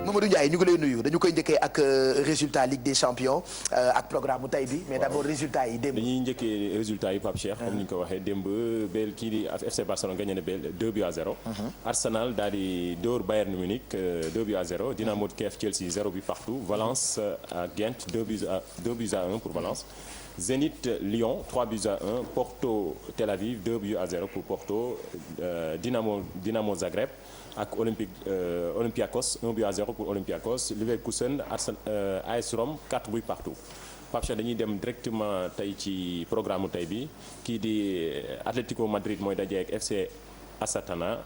Mamadou Ndiaye ñu ngi lay nuyu dañu koy njëkkee ak résultat Ligue des Champions ak programme bu tey bi mais d'abord résultat yi démb. dañuy njëkkee résultat yi Pape Cheikh comme ni ñu ko waxee démb Bel kii di FC Barcelone gagné na Bel 2-0. Arsenal daal di dóor Bayern Munich 2-0. Dynamo de Kiev Chelsea 0 but partout. Valence à Ghent 2-1 pour Valence. Zénith Lyon 3-1. Porto Tel Aviv 2-0 pour Porto. Dynamo Zagreb ak Olympiakos 1-0 pour Olympiakos. Leverkusen AS Rome 4 buts partout. Pape Cheikh dañuy dem directement tey ci programme tey bi kii di Atlético Madrid mooy daje ak FC Astana,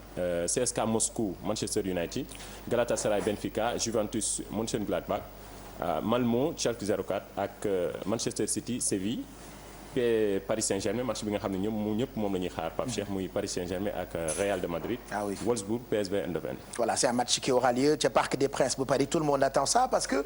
CSKA Moscou Manchester United, Galatasaray Benfica, Juventus Mönchengladbach, Malmo Schalke 04 ak Manchester City Séville. Paris Saint-Germain match bi nga xam ne ñëpp moom la ñuy xaar Pape Cheikh muy Paris Saint-Germain ak Real de Madrid. Ah oui. Wolfsburg PSV Eindhoven. Voilà, c'est un match qui aura lieu ca Parc des Princes bu Paris, tout le monde attend ça parce que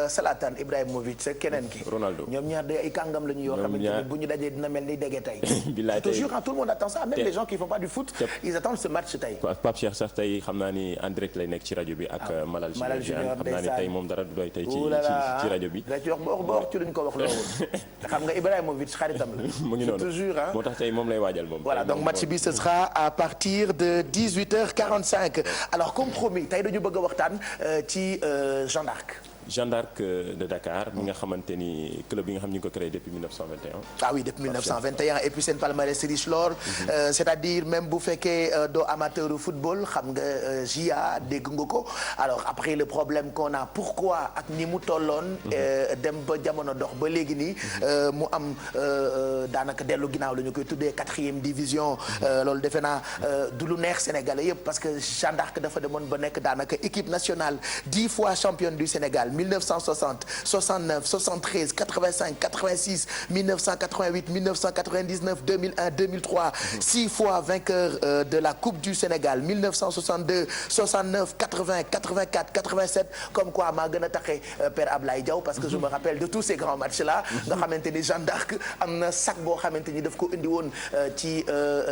Zlatan Ibrahimovic c'est keneen ki. Ronaldo ñoom ñaar day ay kàngam la ñu yoo xamante ni bu ñu dajee dina mel ni dégg tey. billaay tey toujours tout le monde attend ça, même les gens qui font pas du foot, ils attendent ce match tey. Pape Cheikh sax tey xam naa ni en direct lay nekk ci rajo bi ak Malal Junior xam naa ni tey moom dara du doy tey ci rajo bi. ci wax ci luñ ko wax loolu xam nga Ibrahimovic xaritam mu ngi noonu toujours moo tax tey moom lay waajal moom. voilà donc match bi ce sera à partir de 18h45 alors comme promis tey dañu bëgg a waxtaan ci Jeanne d'Arc. Jeanne d'Arc de Dakar mi nga xamante ni club bi nga xam ñu ngi ko créé depuis 1921. ah oui depuis 1921 et puis seen palmarès riche lool c'est-à-dire même bu fekkee doo amateur de football xam nga JA dégg nga ko alors après le problème qu'on a pourquoi ak ni mu tolloon dem ba jamono dox ba léegi nii mu am daanaka dellu ginnaaw la ñu koy tuddee 4e division loolu defe naa du lu neex sénégalais yëpp parce que Jeanne d'Arc dafa demoon ba nekk daanaka équipe nationale 10 fois championne du Sénégal 1960, 69, 73, 85, 86, 1988, 1999, 2001, 2003, 6 fois vainqueur de la Coupe du Sénégal, 1962, 69, 80, 84, 87, comme quoi maa gën a taxe Père Ablaye Diaw parce que je me rappelle de tous ces grands matchs-là nga xamante ni Jeanne d'Arc am na sac boo xamante ni daf ko indi woon ci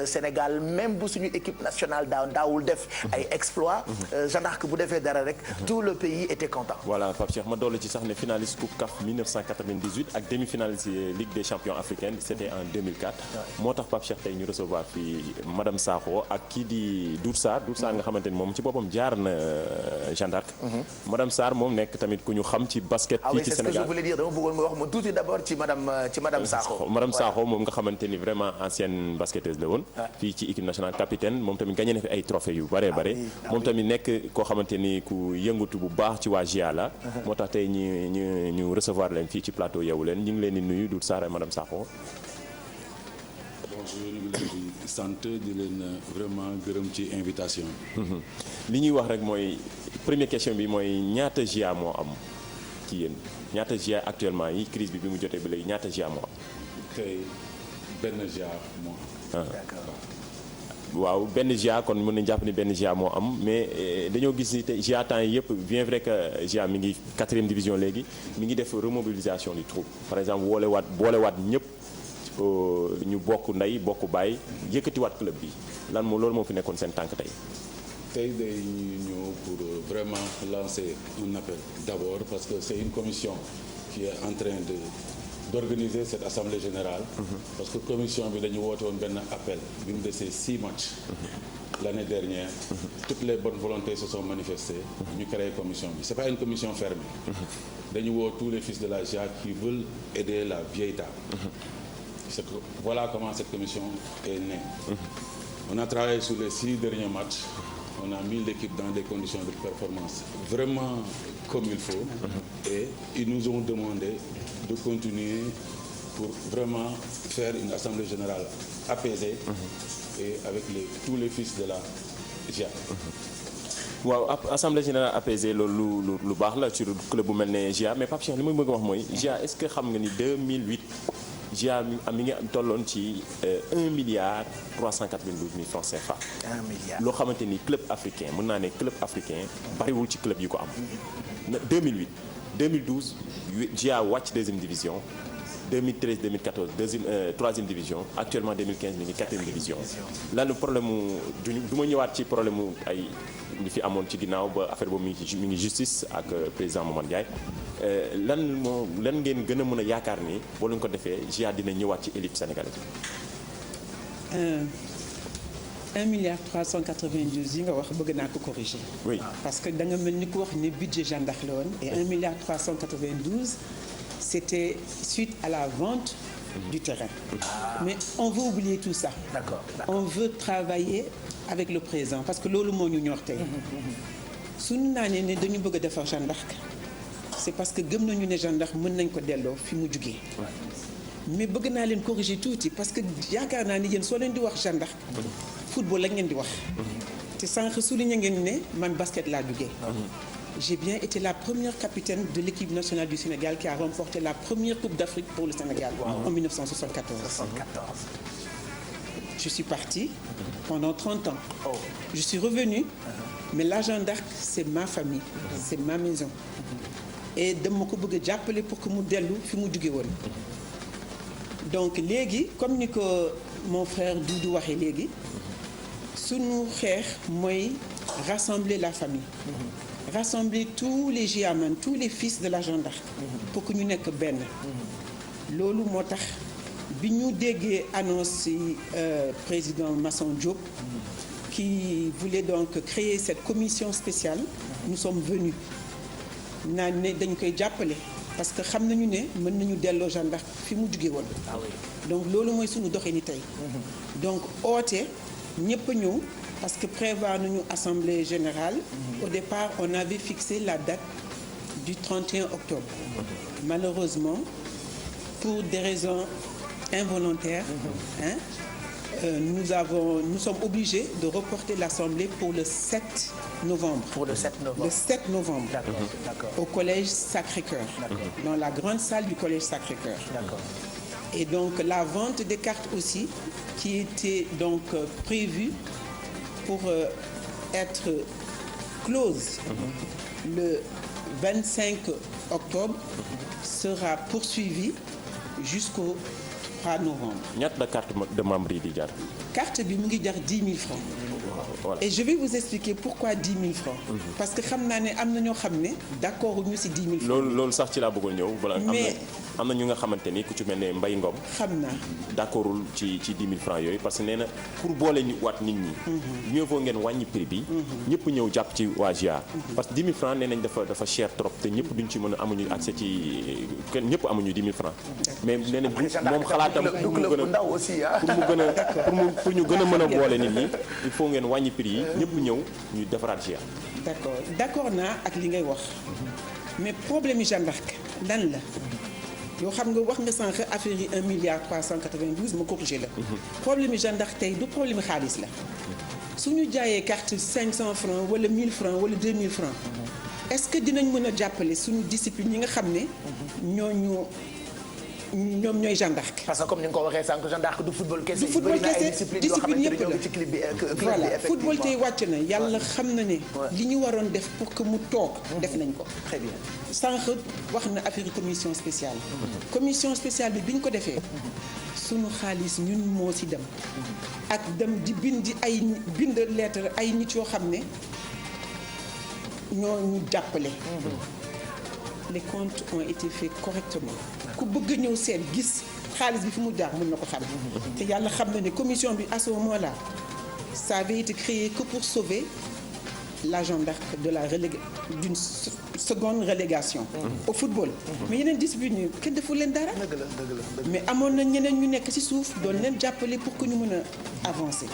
Sénégal même bu suñu équipe nationale daawul def ay exploits Jeanne d'Arc bu defee dara rek tout le pays était content. Voilà Cheikh ma dolli ci sax ne finaliste Coupe CAF 1998 ak demi-finaliste Ligue des champions africaine c'était en 2004. moo tax Pape Cheikh tey ñu recevoir fii madame Sakho ak kii di Dour Sarr nga xamante ni moom ci boppam jaar na Jeanne d'Arc. madame Sarr moom nekk tamit ku ñu xam ci basket. fii ci Sénégal c'est ce que je voulais dire dama bëggoon nga wax ma tuuti d'abord ci madame Sakho. madame Sakho moom nga xamante ni vraiment ancienne basketteuse la woon. fii ci équipe nationale capitaine moom tamit gagné na fi ay trophées yu bare moom tamit nekk koo xamante ni ku yëngatu bu baax ci waa GIA la. moo tax tey ñu recevoir leen fii ci plateau Yeewu Leen ñu ngi leen di nuyu Dour Sarr et madame Sakho. bonjour ñu ngi leen di sant di leen vraiment gërëm ci invitation bi. li ñuy wax rek mooy première question bi mooy ñaata GIA moo am ci yéen ñaata GIA actuellement yi crise bi mu jotee ba léegi ñaata GIA moo am. tey benn GIA moo am. waaw benn GIA kon mën nañu jàpp ni benn GIA moo am mais dañoo gis ni te GIA temps yi yëpp bien vrai que GIA mi ngi 4e division léegi mi ngi def remobilisation du troupe par exemple boolewaat ñëpp ñu bokk ndey bokk baay yëkkatiwaat club bi loolu moo fi nekkoon seen tànk tey. tey day ñëw pour vraiment lancer un appel d'abord parce que c'est une commission qui est en train d'organiser cette assemblée générale. parce que commission bi dañu woote woon benn appel bi mu desee 6 matchs. l'année dernière. toutes les bonnes volontés se sont manifestées. ñu créé commission bi c'est pas une commission fermée. dañu woo tous les fils de la GIA qui veulent aider la vieille dame. c'est que voilà comment cette commission est née. on a travaillé sur les 6 derniers matchs. on a mis l'équipe dans des conditions de performance vraiment comme il faut. et ils nous ont demandé de continuer pour vraiment faire une assemblée générale apaisée. et avec tous les fils de la GIA. waaw assemblée générale apaisée loolu lu baax la ci club bu mel ne GIA mais Pape Cheikh li ma bëgg a wax mooy GIA est-ce que xam nga ni 2008 GIA mi ngi tolloon ci 1 milliard 392 mille francs CFA. 1 milliard loo xamante ni club africain mën naa ne club africain bariwul ci club yi ko am. 2008 2012 GIA wàcc 2e division 2013 2014 troisième division actuellement 2015 mi ngi quatrième division. lan le problème mu du ma ñëwaat ci problème mu ay li fi amoon ci ginnaaw ba affaire boobu mi ngi justice ak président Momar Ndiaye lan ngeen gën a mën a yaakaar ni boo leen ko defee GIA dina ñëwaat ci élite sénégalaise. 1 milliard 392 yi nga wax bëgg naa ko corriger. oui parce que da nga mel ni ku wax ne budget Jeanne d'Arc la woon et 1 milliard 392 c'était suite à la vente du terrain. Mais on veut oublier tout ça. D'accord. On veut travailler avec le présent parce que loolu moo ñu ñor tey. suñu naanee ne dañu bëgg a defar Jeanne d'Arc c'est parce que gëm nañu ne Jeanne d'Arc mën nañ ko delloo fi mu jugee. mais bëgg naa leen corriger tuuti parce que yaakaar naa ni yéen soo leen di wax Jeanne d'Arc football la ngeen di wax. te sànq souligné ngeen ne man basket laa jugee. J'ai bien été la première capitaine de l'équipe nationale du Sénégal qui a remporté la première Coupe d'Afrique pour le Sénégal en 1974. Je suis partie pendant 30 ans. Je suis revenue, mais la Jeanne d'Arc, c'est ma famille, c'est ma maison. Et dama ko bëgg a jàppale pour que mu dellu fi mu jóge woon. Donc léegi comme ni ko mon frère Doudou waxee léegi sunu xeex mooy rassembler la famille. Rassembler tous les GIAman tous les fils de la Jeanne d'Arc pour que ñu nekk benn. loolu moo tax bi ñu déggee annonce ci président Masson Diop qui voulait donc créer cette commission spéciale nous sommes venus naan ne dañ koy jàppale parce que xam nañu ne mën nañu delloo Jeanne d'Arc fi mu jugee woon. donc loolu mooy suñu doxini tey. donc oote ñëpp a ñëw. Parce que prévoir nañu assemblée générale. Au départ, on avait fixé la date du 31 octobre. Malheureusement, pour des raisons involontaires, nous sommes obligés de reporter l'assemblée pour le 7 novembre. Pour le 7 novembre. Le 7 novembre. D'accord. Au collège Sacré-Cœur. Dans la grande salle du collège Sacré-Cœur. D'accord. Et donc la vente des cartes aussi, qui était donc prévue pour être close le 25 octobre sera poursuivie jusqu'au 3 novembre. ñaata la carte de membre yi di jar. Carte bi mu ngi jar 10 000 francs. Voilà. Et je vais vous expliquer pourquoi 10 000 francs. Parce que xam naa ne am na ñoo xam ne d'accord ñu ci 10 000 francs. loolu sax ci laa bëggoon ñëw. voilà mais am na ñu nga xamante ni ku ci mel ne Mbaye Ngom. xam naa. d'accordul ci 10 000 francs yooyu parce que nee na pour boole ñu waat nit ñi. mieux vaut ngeen wàññi prix bi. ñëpp ñëw jàpp ci waa GIA. parce que 10 000 francs nee nañ dafa cher trop te ñëpp duñ ci mën a amuñu accès ci kenn ñëpp amuñu 10 000 francs. mais nee na moom xalaatam pour ñu gën a mën a boole nit ñi il faut ngeen wàññi prix yi ñëpp ñëw ñu defaraat GIA. d'accord naa ak li ngay wax mais problème yi Jeanne d'Arc lan la. yoo xam nga wax nga sànq affaire yi 1 milliard 392 ma corrigé la. problème yi Jeanne d'Arc tey du problème xaalis la. su ñu jaayee carte 500 francs wala 1000 francs wala 2000 francs est-ce que dinañ mën a jàppale suñu discipline yi nga xam ne ñoom ñooy Jeanne d'Arc. parce que comme ni nga ko waxee sànq Jeanne d'Arc du football kese. du football kese discipline yëpp la ci clip bi voilà football tey wàcc na yàlla xam na ne. li ñu waroon def pour que mu toog. def nañ ko. très bien sànq wax na affaire commission spéciale. commission spéciale bi ñu ko defee. sunu xaalis ñun moo ci dem. ak dem di bind lettre ay nit yoo xam ne ñoo ñu jàppale. les comptes ont été faits correctement. ku bëgg ñëw seet gis xaalis bi fi mu jaar mën na ko xam. te yàlla xam na ne commission bi à ce moment-là ça avait été créé que pour sauver la Jeanne d'Arc d'une seconde relégation. au football. mais yeneen discipline yi kenn defu leen dara. dëgg la. mais amoon na ñeneen ñu nekk ci suuf doon leen jàppale pour que ñu mën a avancer.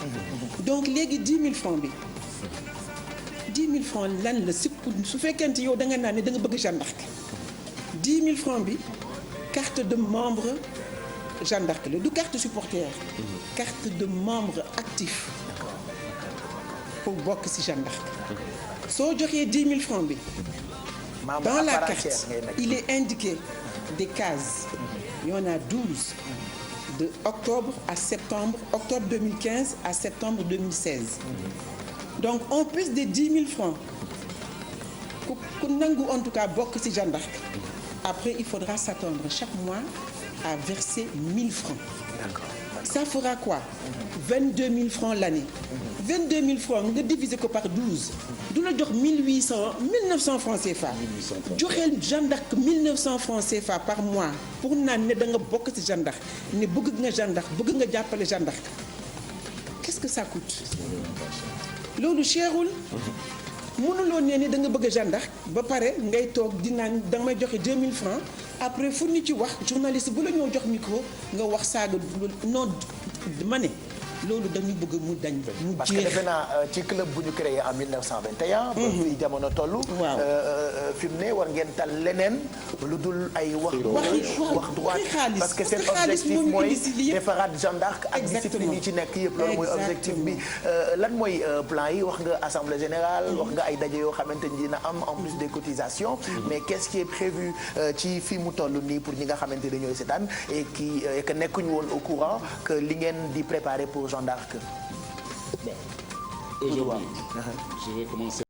donc léegi 10 000 francs bi 10 000 francs lan la su fekkente yow da nga naan ne da nga bëgg Jeanne d'Arc 10 000 francs bi. carte de membre Jeanne d'Arc la du carte supporter. carte de membre actif pour bokk ci Jeanne d'Arc. soo joxee 10 000 francs bi. dans la carte il est indiqué des cases. il y en a 12. de octobre 2015 à septembre 2016. donc en plus des 10 000 francs ku nangu en tout cas bokk ci Jeanne d'Arc. Après, il faudra s'attendre chaque mois à verser 1000 francs. D'accord. Ça fera quoi? 22 000 francs l'année. 22 000 francs nga diviser ko par 12 du la jox 1900 francs CFA. joxeel Jeanne d'Arc 1900 francs CFA par mois pour naan ne da nga bokk ci Jeanne d'Arc ne bëgg nga Jeanne d'Arc bëgg nga jàppale Jeanne d'Arc. Qu'est-ce que ça coûte? loolu cherul. mënuloo nee ni da nga bëgg Jeanne d'Arc ba pare ngay toog di naan da nga may joxe 2000 francs après fu ñu ci wax journaliste bu la ñoo jox micro nga wax saaga non ma ne loolu dañu bëgg mu dañ. mu jeex parce que defe naa ci club bu ñu créé en 1921. ba fii jamono toll. waaw fi mu ne war ngeen tal leneen lu dul ay wax. wax droit parce que seen objectif mooy defaraat Jeanne d'Arc ak discipline yi ci nekk yëpp loolu mooy objectif bi. lan mooy plan yi wax nga assemblée générale. wax nga ay daje yoo xamante ni dina am en plus des cotisations. mais qu'est-ce qui est prévu ci fi mu toll nii pour ñi nga xamante ne ñooy seetaan et que nekkuñu woon au courant que li ngeen di préparer pour Jeanne d'Arc. Bon, aujourd'hui, je vais commencer.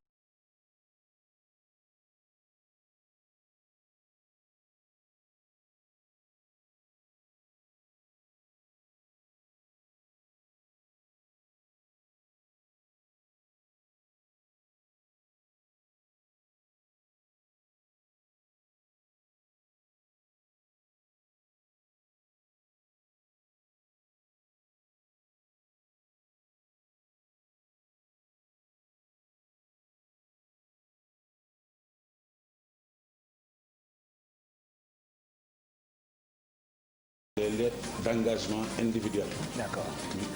Les lettres d'engagement individuel. D'accord.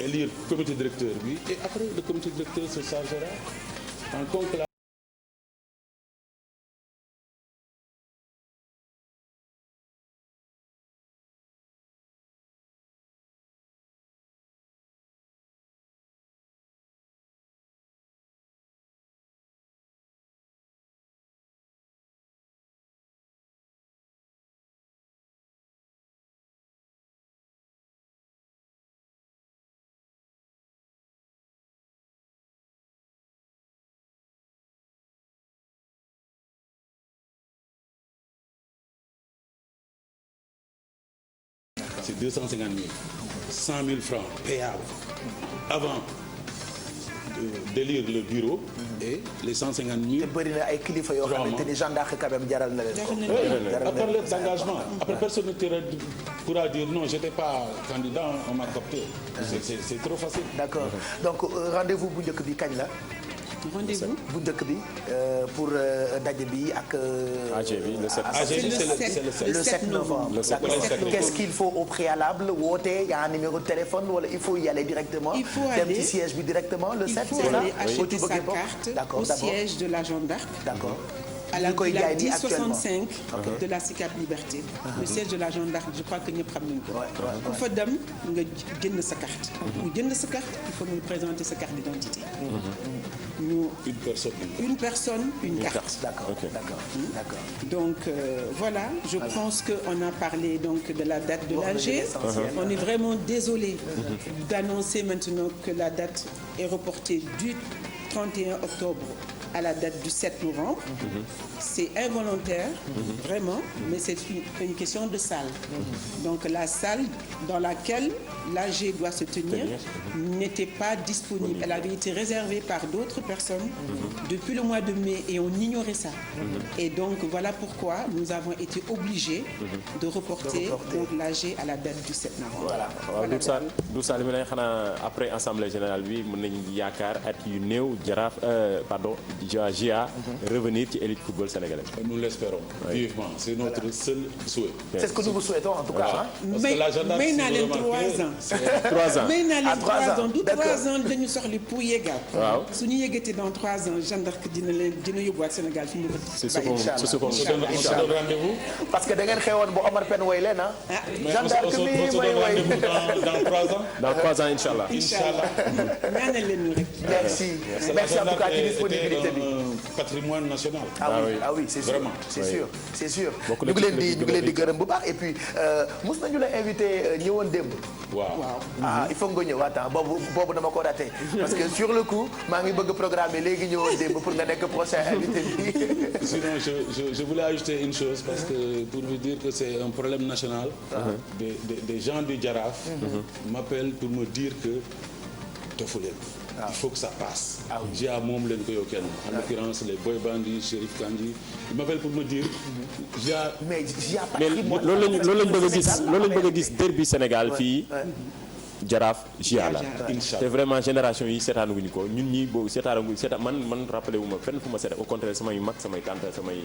Élire comité directeur bi et après le comité directeur se chargera en conclave. C'est 250 000, 100 000 francs payables avant d'élire le bureau et les 150 000. te bëri na ay kilifa yoo xamante ni Jeanne d'Arc quand même jaral na leen ko. Après lettre d'engagement, après personne ne pourra dire non, j'étais pas candidat, on m'a capté. C'est trop facile. D'accord donc rendez-vous bu njëkk bi kañ la. rendez-vous bu njëkk bi pour daje bi ak. AG bi le 7. AG bi c'est le 7 novembre. Qu'est-ce qu'il faut au préalable woote y a un numéro de téléphone wala il faut y aller directement. il faut aller dem ci siège bi directement le 7. il faut aller acheter sa carte au siège de la Jeanne d'Arc. D'accord. à la 1065 de la SICAP Liberté. le siège de la Jeanne d'Arc je crois que ñëpp xam nañu ko. ku fa dem nga jënd sa carte. mu jënd sa carte il faut nous présenter sa carte d'identité. Une personne, une carte. D'accord. Okay. D'accord. Donc voilà, je pense qu'on a parlé donc de la date de l'AG. On est vraiment désolé d'annoncer maintenant que la date est reportée du 31 octobre à la date du 7 novembre. C'est involontaire, vraiment, mais c'est une question de salle. Donc la salle dans laquelle l'AG doit se tenir n'était pas disponible. Elle avait été réservée par d'autres personnes depuis le mois de mai et on ignorait ça. Et donc voilà pourquoi nous avons été obligés de reporter donc l'AG à la date du 7 novembre. Voilà. du sal mi lay xanaa après assemblée générale bi mën nañu yaakaar at yu néew Jaraaf GIA revenir ci élite football sénégalais. Nous l'espérons vivement, c'est notre seul souhait. C'est ce que nous vous souhaitons en tout cas. May naa leen 3 ans. 3 ans. May naa leen 3 ans du 3 ans dañu soxli pour yeggaat. waaw su ñu yeggatee dans 3 ans Jeanne d'Arc dina yóbbuwaat Sénégal fi mu ko. c'est ce qu'on rendez-vous. Parce que da ngeen xewoon bu Omar Pène woy leen Jeanne d'Arc mi mooy woy dans 3 ans. Dans 3 ans inchallah. Ñaanal leen ñu rek. Merci en tout cas ci disponibilité un patrimoine national. ah oui c'est sûr vraiment c'est sûr ñu ngi leen di gërëm bu baax et puis mos nañu la invité ñëwoon démb. waaw il faut nga ñëw attends boobu dama ko raté parce que sur le coup maa ngi bëgg programmer léegi ñëwoon démb pour nga nekk prochain invité bi. Sinon je voulais ajouter une chose parce que pour vous dire que c'est un problème national. Des gens du Jaraaf. m'appellent pour me dire que defu leen. il faut que ça passe. Gia moom leen ko yow kenn. en l'occurrence les Boy Bandi Chérif Kandji ils m'appellent pour me dire. Gia mais loolu lañ bëgg a gis derby Sénégal fii. Jaraaf Gia la te vraiment génération yi seetaanuguñu ko ñun ñii boobu seetaan man rappelé wu ma fenn fu ma seetaan au contraire samay mag samay tante samay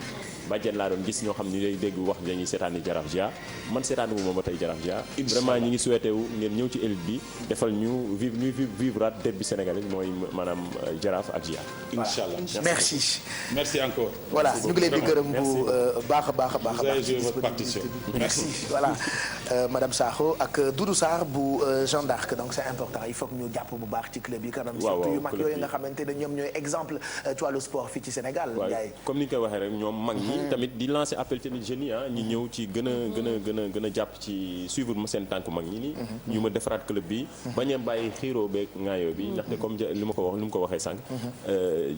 bàjjen laa doon gis ñoo xam ni day dégg wax dañuy seetaani Jaraaf Gia man seetaanu wu ma ba tey Jaraaf Gia vraiment ñi ngi souhaité wu ngeen ñëw ci élite bi defal ñu vivre derby sénégalais mooy maanaam Jaraaf ak Gia. Inch'Allah merci encore. voilà ñu ngi leen di gërëm bu baax a baax. vous avez joué votre partition. merci voilà madame Sakho ak Doudou Sarr bu Jeanne d'Arc donc c'est important il faut que ñu jàpp bu baax ci club yi kanam surtout yu mag yooyu nga xamante ne ñoom ñooy exemple ci wàllu sport fii ci Sénégal. Ndiaye comme ni ñu koy waxee rek ñoom mag ñi tamit di lancer appel tamit jeunes yi ñi ñëw ci gën a jàpp ci suivre ma seen tànk mag ñi nii ñu ma defaraat club bi bañ a bàyyi xiiroo beeg ngaayoo bi ndaxte comme li mu ko waxee sànq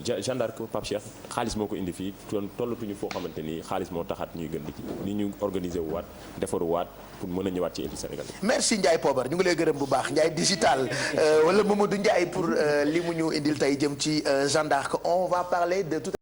Jeanne d'Arc Pape Cheikh xaalis moo ko indi fii tollatuñu foo xamante ni xaalis moo taxaat ñuy gën di ni ñu organiser wu waat defaru waat pour mën a ñëwaat ci élite Sénégal. merci Ndiaye Pobar ñu ngi lay gërëm bu baax Ndiaye digital wala Mamadou Ndiaye pour li mu ñu indil tey jëm ci Jeanne d'Arc on va parler de tout